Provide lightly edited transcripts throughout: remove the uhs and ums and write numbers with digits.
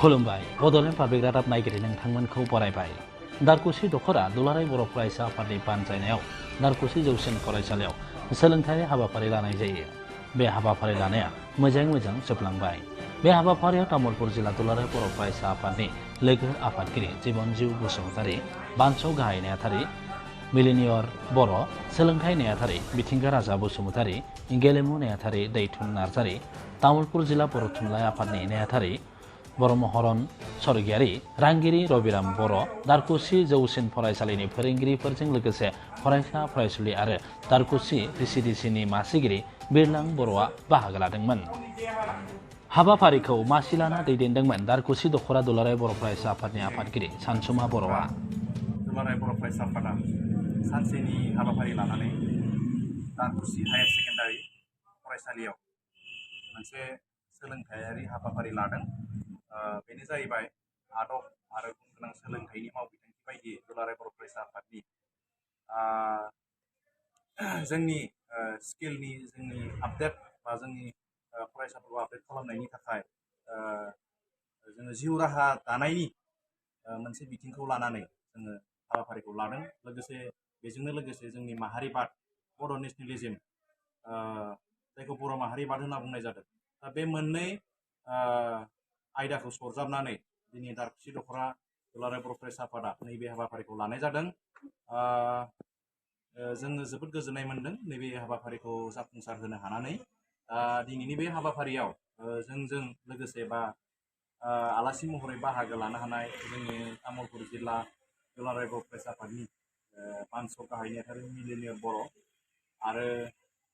खुलुमबाय बड'लेण्ड पाब्लिक रादाब नायगिरि नोंथांमोनखौ बरायबाय। दारकुसि दखरा दुलाराय बर' फरायसा आफादनि बानजायनायाव दारकुसि जौसिन फरायसालियाव सोलोंथायारि हाबाफारि लानाय जायो। बे हाबाफारि लानाया मोजां जोबलांबाय। बे हाबाफारियाव तामुलपुर जिल्ला दुलाराय बर' फरायसा आफादनि लोगो आफादगिरि जिबनजिउ बसुमतारी, बानसौ गाहाय नेहाथारि मिलिनियर बर', सोलोंथाइ नेहाथारि मिथिंगा राजा बसुमतारी, गेलेमु नेहाथारि दैथुन नार्जारी, तामुलपुर जिल्ला बर' थुनलाइ आफादनि नेहाथारि बरमहरन सरगियारि, रांगिरि रबिराम बर', दारकुसि जौसिन फरायसालिनि फोरोंगिरिफोरजों लोगोसे फरायसा फरायसुलि आरो दारकुसि VCDCनि मासिगिरि बिरलां बर'आ बाहागो लादोंमोन। हाबाफारिखौ मासि लाना दैदेनदोंमोन दारकुसि दखरा दुलाराय बर' फरायसा आफादनि आफादगिरि सानसुमा बर'आ। दुलाराय बर' फरायसा आफादा सानसेनि हाबाफारि लानानै दारकुसि हायार सेकेन्डारि फरायसालियाव मोनसे सोलोंथायारि हाबाफारि लादों। बेनो जाहैबाय आदब आरो गुन गोनां सोलोंथाइनि मावबिथांखि बायदि दुलाराय बर' फरायसा आफादनि जोंनि स्किलनि जोंनि आपडेट बा जोंनि फरायसाफोरखौ आपडेट खालामनायनि थाखाय जोङो जिउ राहा दानायनि मोनसे बिथिंखौ लानानै जोङो हाबाफारिखौ लादों। लोगोसे बेजोंनो लोगोसे जोंनि माहारिबाद बड' नेसनेलिज्म जायखौ बर' माहारिबाद होनना बुंनाय जादों। दा बे मोननै आयदाखौ सरजाबनानै दिनै दारकुसि दखरा दुलाराय बर' फरायसा आफादा नैबे हाबाफारिखौ लानाय जादों। जोङो जोबोद गोजोननाय मोन्दों नैबे हाबाफारिखौ जाफुंसार होनो हानानै। दिनैनि बे हाबाफारियाव जोंजों लोगोसे बा आलासि महरै बाहागो लानो हानाय जोंनि तामुलपुर जिल्ला दुलाराय बर' फरायसा आफादनि बानसौ गाहाय नेहाथारि मिलिनियर बर' आरो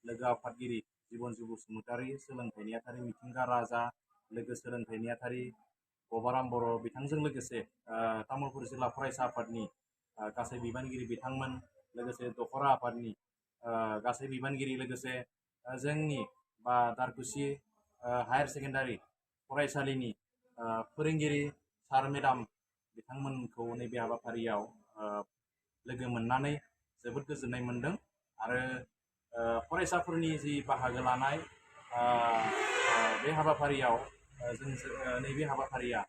लोगो आफादगिरि जिबनजिउ बसुमतारी, सोलोंथाइ नेहाथारि मिथिंगा राजा, लोगो सोलोंथाइ नेहाथारि गबाराम बर', बिथांजों लोगोसे तामुलपुर जिल्ला फरायसा आफादनि गासै बिबानगिरि बिथांमोन, लोगोसे दखरा आफादनि गासै बिबानगिरि, लोगोसे जोंनि बा दारकुसि हायार सेकेन्डारि फरायसालिनि फोरोंगिरि सार मेडाम बिथांमोनखौ नैबे हाबाफारियाव लोगो मोननानै जोबोद गोजोननाय मोन्दों। आरो फरायसाफोरनि जि बाहागो लानाय बे हाबाफारियाव नैबे हाबाफारिया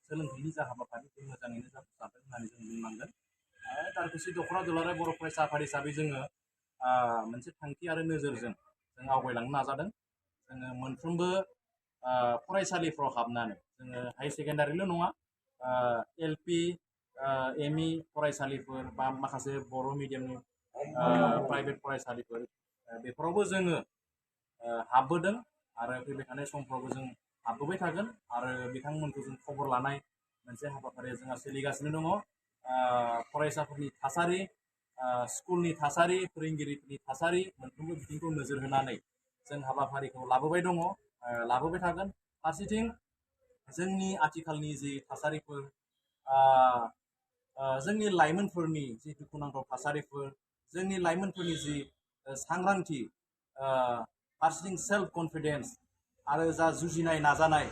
सोलोंथाइनि जा हाबाफारि बे मोजाङैनो जाफुंसारदों होननानै जों बुंनांगोन। दारकुसि दखरा दुलाराय बर' फरायसा आफाद हिसाबै जोङो मोनसे थांखि आरो नोजोरजों जों आवगायलांनो नाजादों। जोङो मोनफ्रोमबो फरायसालिफ्राव हाबनानै जोङो हायार सेकेन्डारिल' नङा, LP ME फरायसालिफोर बा माखासे बर' मिडियामनि प्राइभेट फरायसालिफोर बेफोरावबो जोङो हाबबोदों आरो फैबाय थानाय समफ्रावबो जों हाबबोबाय थागोन आरो बिथांमोनखौ जों खबर लानाय मोनसे हाबाफारिया जोंहा सोलिगासिनो दङ। फरायसाफोरनि थासारि, स्कुलनि थासारि, फोरोंगिरिफोरनि थासारि मोनफ्रोमबो बिथिंखौ नोजोर होनानै जों हाबाफारिखौ लाबोबाय दङ, लाबोबाय थागोन। फारसेथिं जोंनि आथिखालनि जि थासारिफोर, जोंनि लाइमोनफोरनि जि दुखुनांथाव थासारिफोर, जोंनि लाइमोनफोरनि जि सांग्रांथि, फारसेथिं सेल्फ कनफिडेन्स आरो जा जुजिनाय नाजानाय,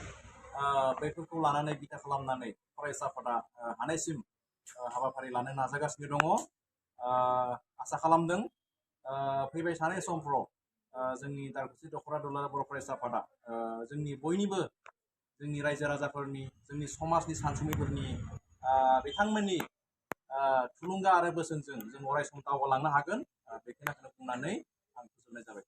बेफोरखौ लानानै बिथा खालामनानै फरायसा आफादा हानायसिम हाबाफारि लानो नाजागासिनो दङ। आसा खालामदों फैबाय थानाय समफ्राव जोंनि दारकुसि दखरा दुलाराय बर' फरायसा आफादा जोंनि बयनिबो, जोंनि रायजो राजाफोरनि, जोंनि समाजनि सानसुमैफोरनि बिथांमोननि थुलुंगा आरो बोसोनजों जों अरायसम दावगालांनो हागोन। बेखिनिखौनो बुंनानै आं फोजोबनाय जाबाय।